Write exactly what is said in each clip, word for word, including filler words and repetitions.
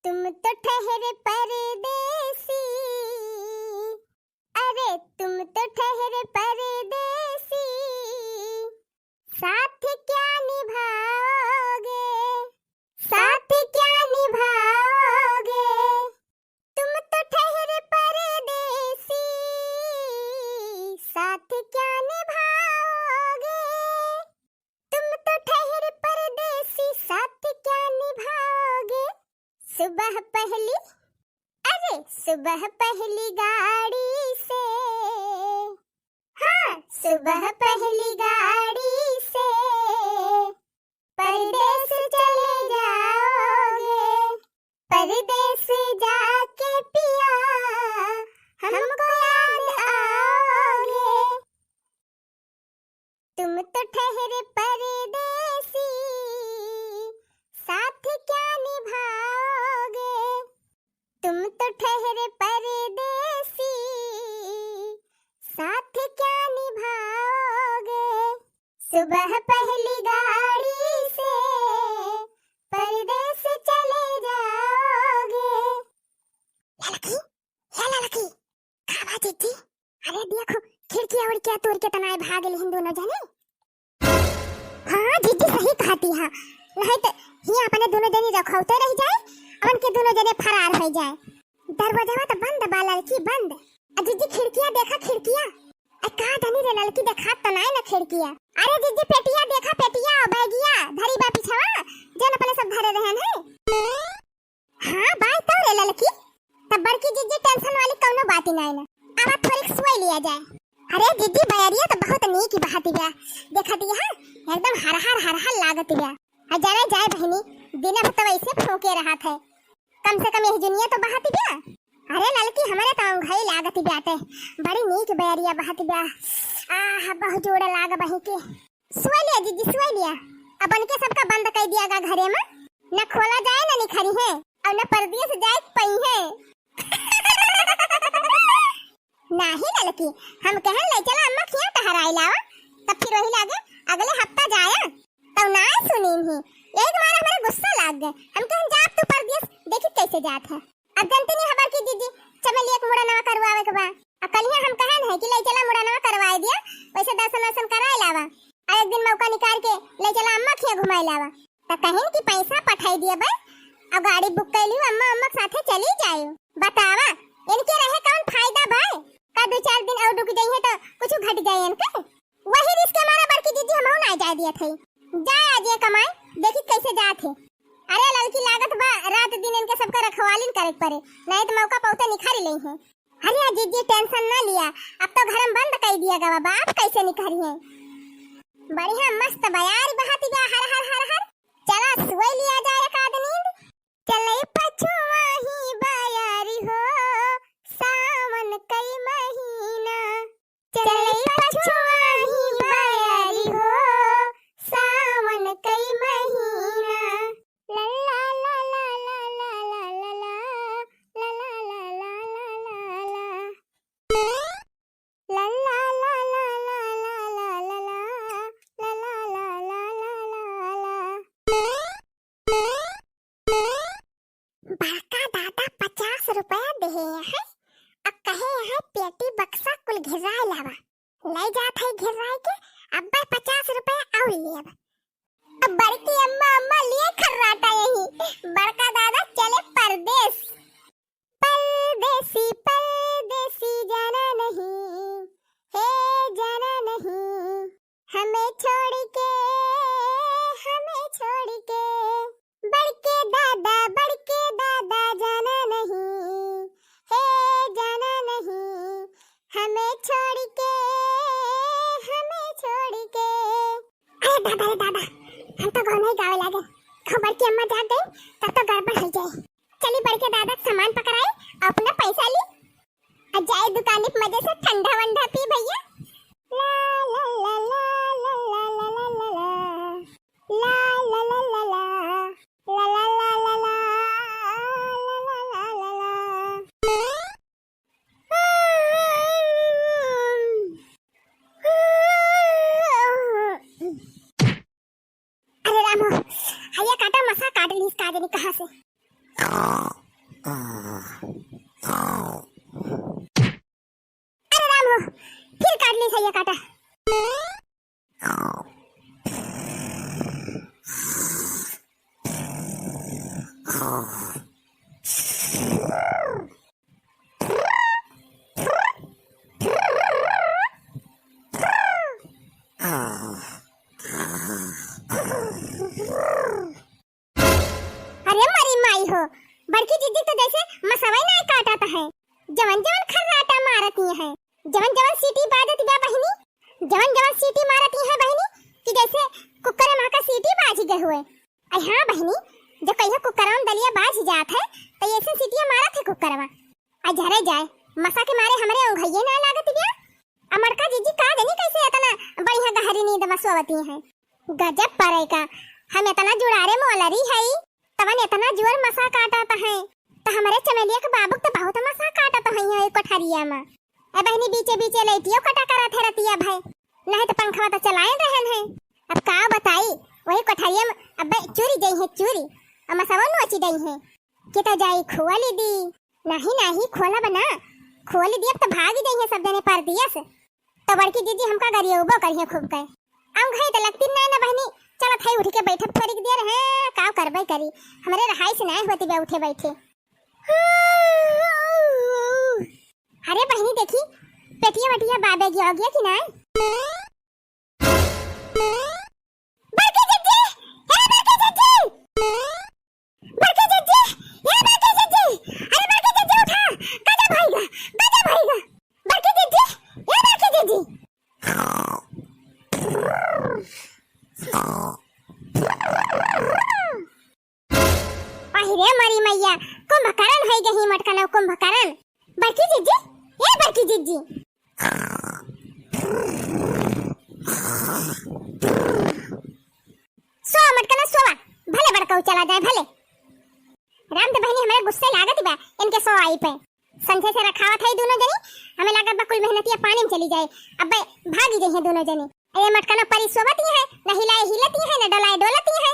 तुम तो ठहरे परदेसी, अरे तुम तो ठहरे परदेसी, साथ क्या निभाओगे, साथ क्या निभाओगे? तुम तो ठहरे परदेसी, साथ क्या निभाओगे? तुम तो ठहरे परदेसी, साथ क्या निभाओगे? सुबह पहली, अरे सुबह पहली गाड़ी से, हाँ, सुबह पहली गाड़ी से परदेस चले जाओगे, परदेस जाके पिया हमको याद आओगे। तुम तो ठहरे परदेसी, साथ क्या निभाओगे? तुम तो ठहरे परदेसी, साथ क्या निभाओगे? सुबह पहली गाड़ी से परदेस चले जाओगे। ललकी, हे ललकी, का बा जिज्जी? अरे देखो, खिड़किया उड़किया तोड़ के तनाए भाग गइल हिन दोनों जने। हाँ जिज्जी, सही कहती है, नहीं तो हियाँ अपने दोनों जने रखौते रह जाए, अपन के दोनों जने फरार हो जाए। दरवाजा तो बंद बा ललकी, बंद। आ जिज्जी खिड़किया देखा, खिड़किया। ए का जानी रे ललकी, देखा तो नाई ना खिड़किया। अरे जिज्जी पेटिया देखा, पेटिया, बैगिया धरी बा पिछवा, जौन अपने सब धरे रहन है। हाँ बाय तो रे ललकी, तब बड़की जिज्जी टेंशन वाली कौनो बात ही नाई ना। अब थोड़ी सोई लिया जाए। अरे जिज्जी बयरिया तो बहुत नीक बहती बा, देखा दिया है, एकदम हरहर हरहर लागत बा। आ जाने जाए बहिनी, दिन भर तो वैसे फूके रहत है, कम से कम यह जुनिया तो बहत बा। अरे ललकी, हमरे तो औंघई लागत बाटे, बड़ी नीक बयरिया बहत बा। आह, बहुत जोड़ लाग बही के। सोई लिया जिज्जी, सोई लिया। अब उनके सबका बंद कर दिया गा घरे में, न खोला जाए, न निखरी है, और न परदेस जाए पई है। नाही ललकी, हम कहन ले चला अम्मा खिया टहराई लावा, तब फिर वही लागे अगले हफ्ता जाया। तब ना सुनीन ही, यही के मारे हमरे गुस्सा लाग गए। हम कहन जाब तू परदेस, देखी कैसे जात है। अब जनती नहीं हबर की जिज्जी, चमेलिया के मुड़नवा करवावे के बा। अब कलिया हम कहन है कि ले चला मुड़नवा करवाए दिया, वैसे दर्शन वर्शन कराए लावा। और एक दिन मौका निकाल के ले चला अम्मा खिया घुमाए लावा। त कहिन कि पैसा पठाई दिया बे, और गाड़ी बुक कर लियो, अम्मा, अम्मा के साथे चली जायो। बतावा, इनके रहे कौन फायदा बे? का दो चार दिन और रुक जाइए तो कुछ घट जाए इनके। वही रिस्क के मारे बड़की जिज्जी हमहू ना जाए दिया थे। जाए आज ये कमाए, देखी कैसे जात है। अरे ललकी, लागत बा रात दिन इनके सबका रखवालिन करे के पड़े, नहीं तो मौका पौते निखारी ले है। अरे जिज्जी टेंशन ना लिया, अब तो घर में बंद कर दिया गवा बा, अब कैसे निखरी है? बढ़िया मस्त बयार बहती बा, हर हर हर हर। चला सोई लिया जाए एक आध नींद। चले पछुआ ही बयारी हो, सावन कई महीना। चले पछुआ ही बयारी हो, सावन कई महीना। ला ला ला ला। बड़का दादा पचास रुपया देहे हैं, अब कहे हैं पेटी बक्सा कुल घिराए लावा। ले जात है घिराए के, अब पचास रुपया और लेब। अब बड़की अम्मा, अम्मा लिए खर्राटा यही, बड़का दादा चले परदेस। परदेसी, परदेसी जाना नहीं, हे जाना नहीं, हमें छोड़ के, हमें छोड़ के। बड़के दादा, बड़के दादा जाना नहीं, हे जाना नहीं, हमें छोड़ के, हमें छोड़ के। अरे दादा रे दादा, हम तो गाँव नहीं गावे लागे। कहूँ बड़की अम्मा जाग गई, तब तो गड़बड़ हो जाए। चली बड़के दादा के सामान पकड़ाई, अपना पैसा ली, और जाए दुकानी पे मजे से ठंडा वंडा पी भैया। ला ला ला ला। ला ला ला ला ला। ला ला ला ला ला। ला ला ला ला ला। अरे मरी माई हो, बड़की जिज्जी तो जैसे मसवई नाय काटत है, जवन जवन खर्राटा मारती है, जवन जवन सीटी बाजत बा बहिनी, जवन जवन सीटी मारती है बहिनी, कि जैसे कुकर मा का सीटी बाजी गए हुए। अरे हाँ बहिनी, जो कहियो कुकरवा में दलिया बाज जात है, तो ये ऐसे सीटियाँ मारत है कुकरवा। आ झरे जाए, मसा के मारे हमरे ओंघइये ना लागत बिया। आ मटका जिज्जी का जनी कैसे इतना बढ़िया गहरी नींद में सोवती हैं। गजब परे का, हम इतना जुड़ारे मोलरी हई, तवन इतना जोर मसा काटत हैं, तो हमरे चमेलिया के बाबू के तो बहुत मसा काटत हैं ये कोठरिया में। ए बहिनी, बीचे बीचे लइटियो कटा करत है रतिया भय, नहीं तो पंखवा तो चलाए रहन है। अब का बताई, वही कोठरिया में अब्बे चूरी जई है चूरी, और मसवो नोची जई है। कि तो जाई खोली दी, नहीं नहीं खोलब ना, खोली दी अब तो भागी जई है सब जने परदिया से। तो बड़की जिज्जी हमका गरियउबो करिहे खूब कहे। अउंघई तो लगती नहीं ना बहिनी, चलत है उठ के बैठब थोड़ी देर, हैं, का करबे करी, हमरे रहाई से नहीं होती बे उठे बैठे। अरे बहिनी देखी, पेटिया वटिया बाबे गया, गया कि नहीं? बड़की जिज्जी, हे बड़की जिज्जी, बड़की जिज्जी, हे बड़की जिज्जी, अरे बड़की जिज्जी उठा, गजब भइगा, गजब भइगा, बड़की जिज्जी, हे बड़की जिज्जी। अहि रे मरी मैया, कुंभकरण होइ गही मटकनौ कुंभकरण। बड़की जिज्जी, ए बड़की जिज्जी। सोवा मटकनौ सोवा, भले बड़कऊ चला जाए भले। राम तो बहिनी हमरे गुस्से लागत बा इनके सोवाई पे। संझे से रखावत है दोनों जनी, हमें लागत बा कुल मेहनतिया पानी में चली जाए। अब्बे भागी जइहे दोनों जनी। ए मटकनौ परी सोवती है, न हिलाए हिलती है, न डोलाए डोलती है।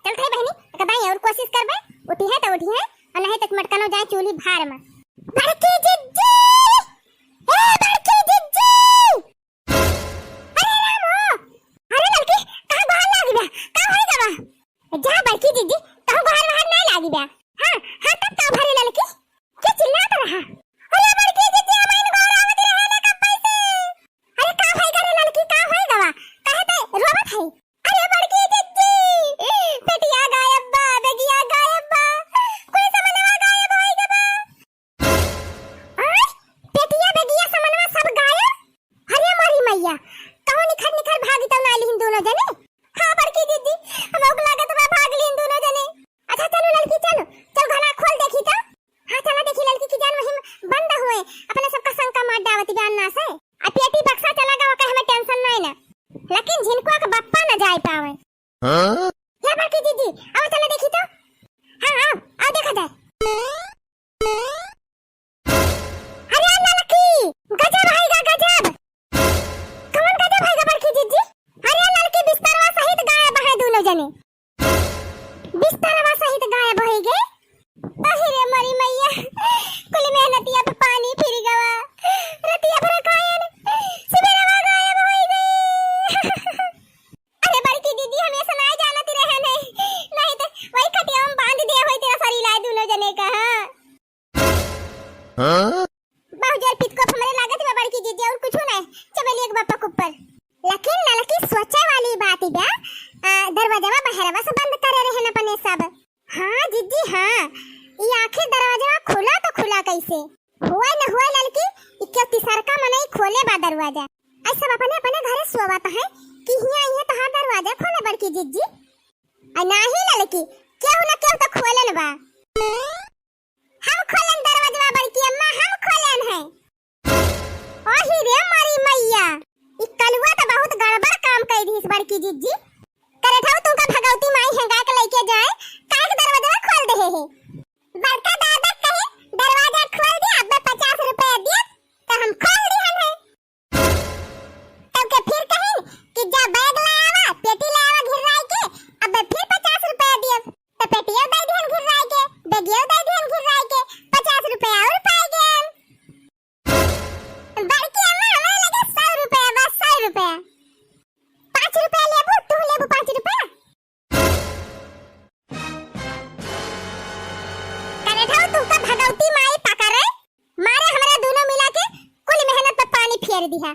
चलत है बहिनी, एक दाई और कोशिश करबे, उठी है तो उठी है, और नहीं तो मटकनौ जाए चूल्ही भार में। बड़की जिज्जी, ए बड़की जिज्जी। अरे राम हो, अरे ललकी, कहाँ बाहर लागी बा? का होई गवा? जा बड़की जिज्जी, कहूँ बाहर बाहर नहीं लागी बा। हाँ, हाँ, तब का भरे ललकी? के चिल्लात रहा? अरे बड़की जिज्जी, हमारी गोर आवत रहे ना कब से। अरे का होई गवा रे ललकी, का होई गवा? काहे ते रोवत है? अरे बड़की जिज्जी, पेटिया गायब बा, बेगिया गायब बा, कुल सामानवा गायब होई गवा। आय, पेटिया बेगिया सामानवा सब गायब? अरे मोरी मैया, कहूँ निखर निखर भागी तौ ना लिहिन दोनों जने। हाँ बड़की जिज्जी, हमहू के लागत बा भाग लिहिन दोनों जने। अच्छा चलो ललकी चलो, चल घला खोल देखी तो। हाँ चला देखी ललकी की जान वही बंद हुए, अपने सबका शंका मार डावत बयान ना से। आ पेटी बक्सा चला गवा कहे में tension नहीं ना, लेकिन झिनकुआ के बप्पा न जाए पावे। हाँ? या बड़की जिज्जी, आओ चला देखी तो। हाँ, आओ, आओ देखा जाए। अरे ललकी, गजब होइगा, गजब। कौन गजब होइगा बड़की जिज्जी? अरे ललकी बिस्तरवा सहित गायब है दोनों जने। बिस्तरवा सहित गायब होइगे। अहि रे मोरी मैया, कुल मेहनतिया पे पानी फिर गवा। रतिया भर कायन, सुबेरवा गायब होइगे। अरे बड़की जिज्जी, हम ऐसा नहीं जानती रहे नहीं, नहीं तो वही खटिया में बांध दिया होई तेरा सरीला दोनों जने का। हाँ? हाँ? बहुत जोर पितकोप हमरे लागत बा बड़की जिज्जी, और कुछ नहीं, चमेलिया के बप्पा के ऊपर। लेकिन ललकी सोचे वाली बात बा, आ, दरवाजा बहरवा से बंद करे रहे न अपने सब। हाँ जिज्जी हाँ, ई आखिर दरवाजा खुला तो खुला कैसे? हुआ न हुआ ललकी, ई क्यों तिसरका मनई खोले बा दरवाजा। आई सब अपने अपने घरे सोवत है कि हियां इहे तहार दरवाजा खोले बड़की जिज्जी। आ नाही ललकी, केहू न केहू तो खोलन बा। हम खोलन दरवाजवा बड़की अम्मा, हम खोलन है। ओही रे मारी मैया, ई कलुआ तो बहुत गड़बड़ काम कई दिहिस बड़की जिज्जी। करे ठाऊ तुमका भगवती माई हेंगा के लेके जाए, काहे के दरवाजवा खोल देहे है। बड़का दादा कहे, "दरवाजा खोल दे, अब मैं पचास रुपया दिए, तो हम खोल दिहन है।" तब के फिर कहिन कि जा बैग ले आवा, पेटी ले आवा घिर्राई के, अब फिर पचास रुपया दियब। तो पेटियो दे दिहन घिर्राई के, बैगियो दे दिहन घिर्राई के, पचास रुपया और पाए गए। बड़की अम्मा, हमारे लगे सौ रुपया बा, सौ रुपया। पाँच रुपया लेबू, तू दिहा।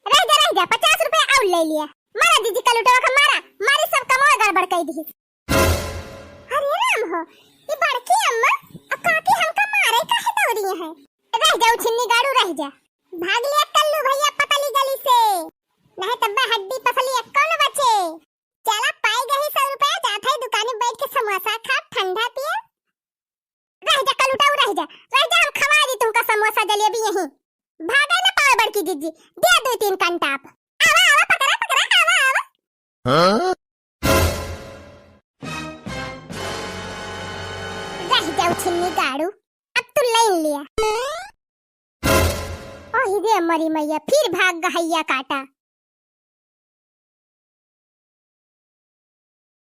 रह जा, रह जा, पचास रुपया और ले लिया। मारा दीदी कलुटवा का मारा, मारी सब कमवा गड़बड़ कई दिहिस। अरे राम हो, ई बड़की अम्मा, अब काकी हमका मारे काहे दौड़ी हैं? रह जाऊ छिन्नी गाड़ू, रह जा। भाग लिया कल्लू भैया पतली गली से, नहीं तब हड्डी पसली एक्को न बचे। चला पाई गई सौ रुपया, जात है दुकानी बैठ के समोसा खा, ठंडा पिए। रह जा कलुटाऊ, रह जा, रह जा, हम खवा दी तुमका समोसा जलेबी यहीं। भागे न पावे बड़की जीजी, दे दो तीन कंटाप। आवा, आवा, पकड़ा, पकड़ा, आवा, आवा। हाँ? रह जाऊ छिन्नी गाड़ू, अब तू लाइन लिया। ओही रे मरी मैया, फिर भाग गहैया काटा।